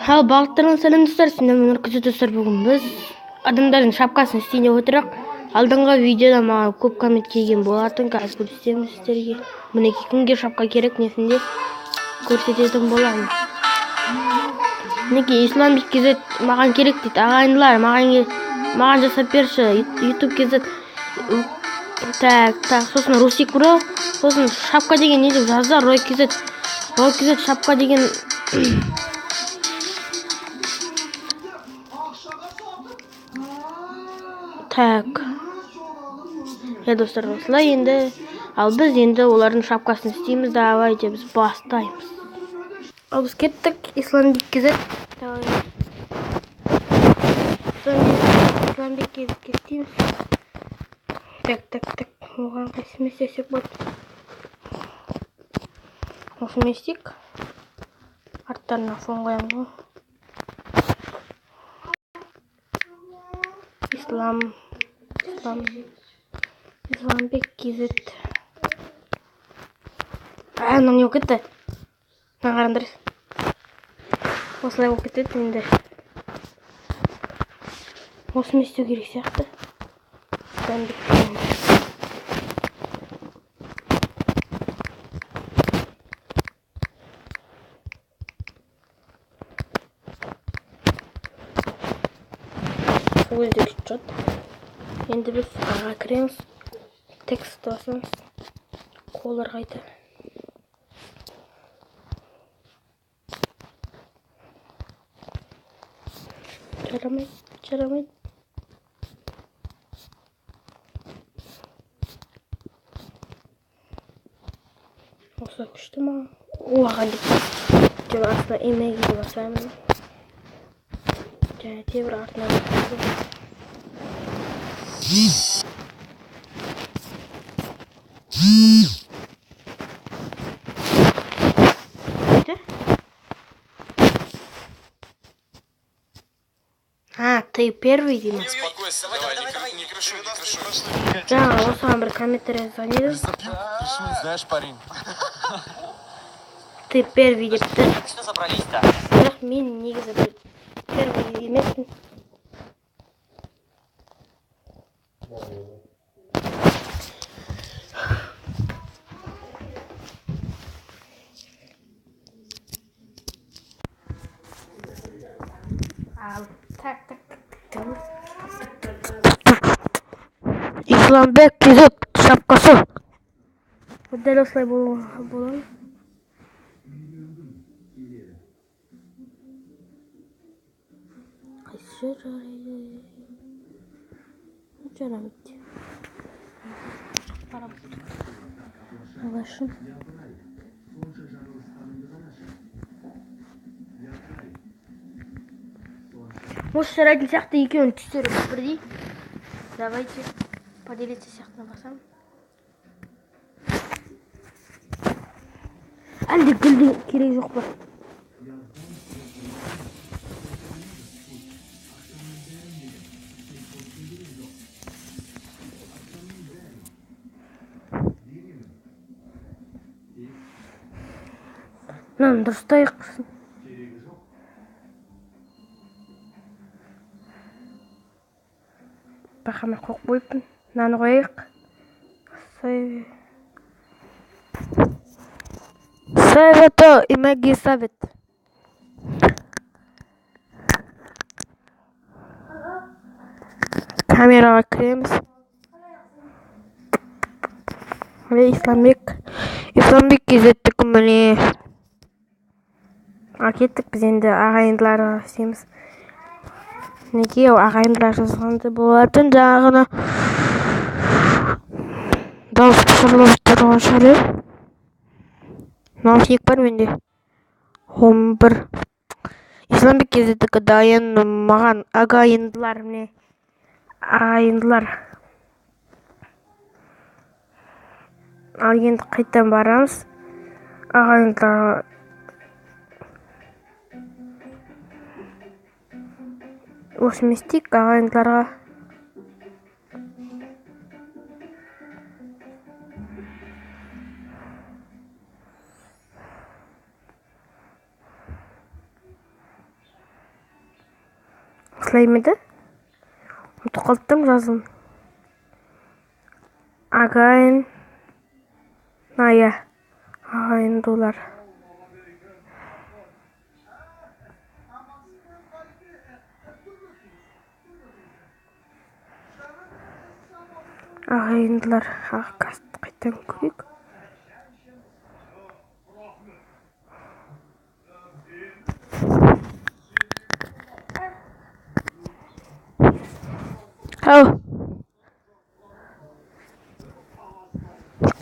Ал барлықтарыңызға сәлем достар, сендермен Нұркүзі достар. Бүгін біз адамдардың шапкасын істейін деп отырық. Алдыңғы видеода маған көп коммент келген болатын, қазір көрсетемін сіздерге. Мінекей, кімге шапка керек несінде көрсететін боламын. Мінекей, Исламбек KZ маған керек дейді. Ағайындылар, маған жасап берші. YouTube KZ. Так, так, сосын Русик Бро, сосын шапка деген не деп жазды? Рой KZ. Рой KZ шапка деген. Так. Я достар, осылай енді. Ал біз енді олардың шапкасын істейміз. Давайте біз бастаймыз. Ал біз кеттік. Исламбек KZ. Давай. Исламбек KZ істейміз. Так, так, так. Оған қайсымен істесек болады? Осымен істейік. Арттарына фон қоямыз ғой. Исламбек KZ. Мынау не болып кетті? Мына қараңдар. Осылай болып кетеді енді. Осымен істеу керек сияқты. Исламбек KZ. Өзі күшті шығады. Енді біз аға кіреміз, текст басамыз, колор қайта. Жарамайды, жарамайды. Осылай күшті маған. Оған деп. Деп астына имейді басамын. Және де бір артына басамын. А, ты первый, Дима? Успокойся, давай, не крышуй, не крышуй. Да, осыған бір комментарий жазған едім. Знаешь, парень. Ты первый депті. Что собрались-то? Бірақ мен негізі бір первый емеспін. Ал, так, так, так, так, так. Исламбек KZ шапкасы. Дәл осылай болады. Қайсы жарайды? Жарамайды. Қарап ағашын. Осы жарайтын сияқты, екеуінің түстері бірдей. Давайте поделиться сияқтыны басамын. Әлде гүлдің керегі жоқ па? Мынаны дұрыстайық. Байқамай қойып қойыппын. Мынаны қояйық. Совето и маги совет. Камераға кіреміз. Міне Исламбек. Исламбек KZ-тікі міне. Ал кеттік, біз енді ағайындыларға істейміз. Мінекей, ол ағайындылар жазғанды болатын жаңағыны. Дауыс қосылып тұрған шығар, иә? Мынау сүйек бар менде. 11. Исламбек KZ-тікі дайын. Маған ағайындылар, міне. Ағайындылар. Ал енді қайтадан барамыз. Ағайындыларға. Осымен істейік ағайындыларға. Осылай ма еді? Ұмытып қалыптым жазуын. Ағайын. Ая. Ағайындылар. Ағайындылар. Қайтадан көрейік. Ау.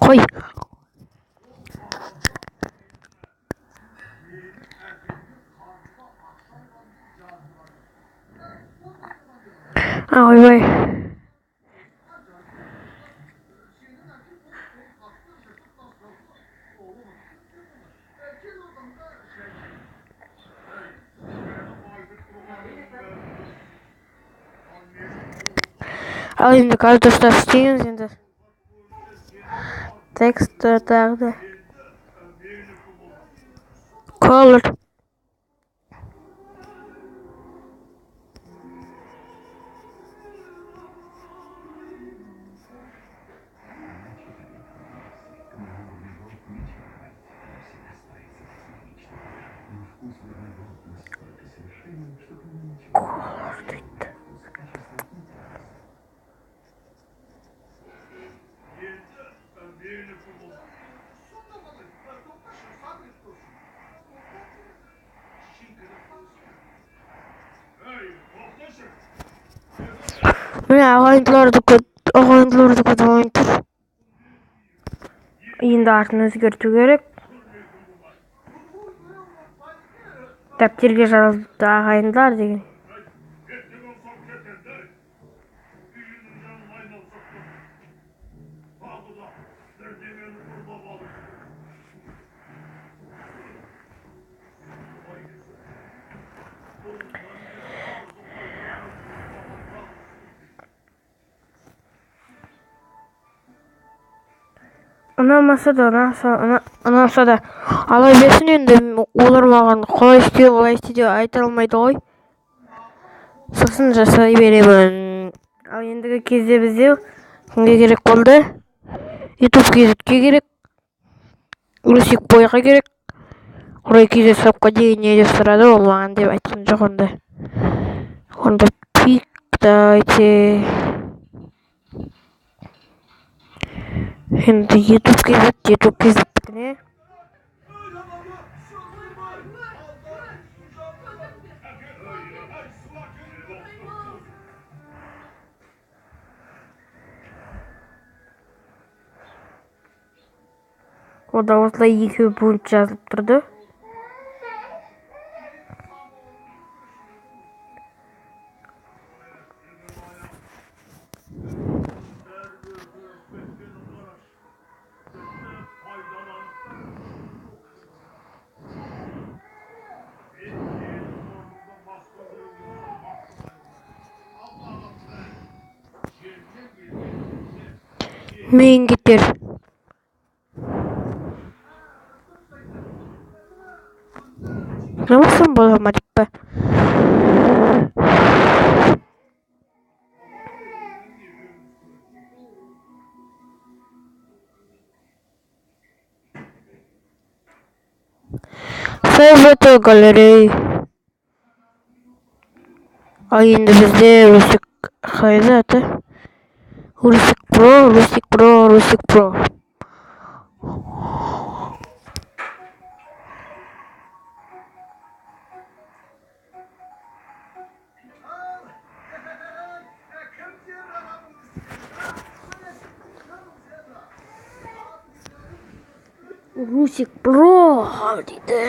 Қой. Ойбай. Ал енді қазір достар істейміз енді. Текст тағы да. Color. Color дейді. Міне ағайындыларды көтіп ойын тұр. Енді атын өзгерту керек. Дәптерге жазылды ағайындылар деген. Ұнамаса да, ұнаса да ала берсін енді, олар маған қалай істе, олай істе деп айта алмайды ғой. Сосын жасай беремін. Ал ендігі кезде бізде кімге керек болды? YouTube кезетке керек, Русик бойға керек, Рой кезет сапқа деген не деп сұрады, ол маған деп айтқан жоқ онда. Онда пик, давайте. Енді YouTube кезет, YouTube кезеттікіне. Ода осылай екеуі бөліп жазылып тұрды. Мен кетер. Намасан бола ма деп пе? Save to gallery. Ал енді бізде Русик қайда аты? Русик Про, Русик Про, Русик Про. Русик Про дейді.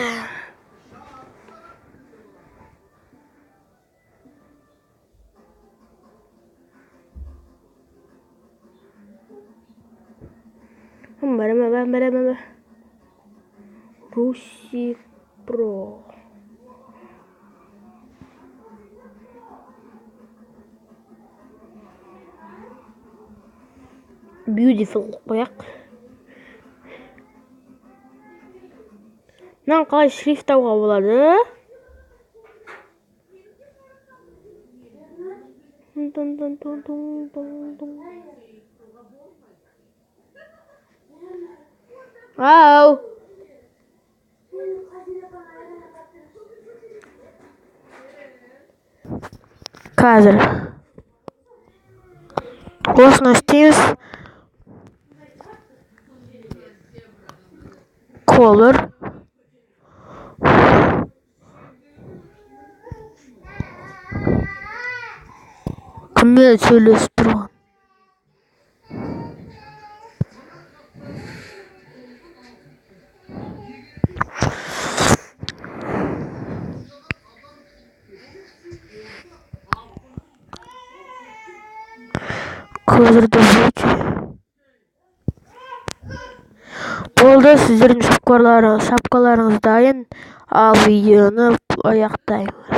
Русик Про. Beautiful қояқ. Мынаны қалай шрифттауға болады? Тун тун тун тун тун тун. Ау. Қазір осыны істейміз. Color. Кіммен сөйлесіп тұрған? Қазір, давайте. Болды, сіздердің шапкаларыңыз дайын. Ал видеоны аяқтаймыз.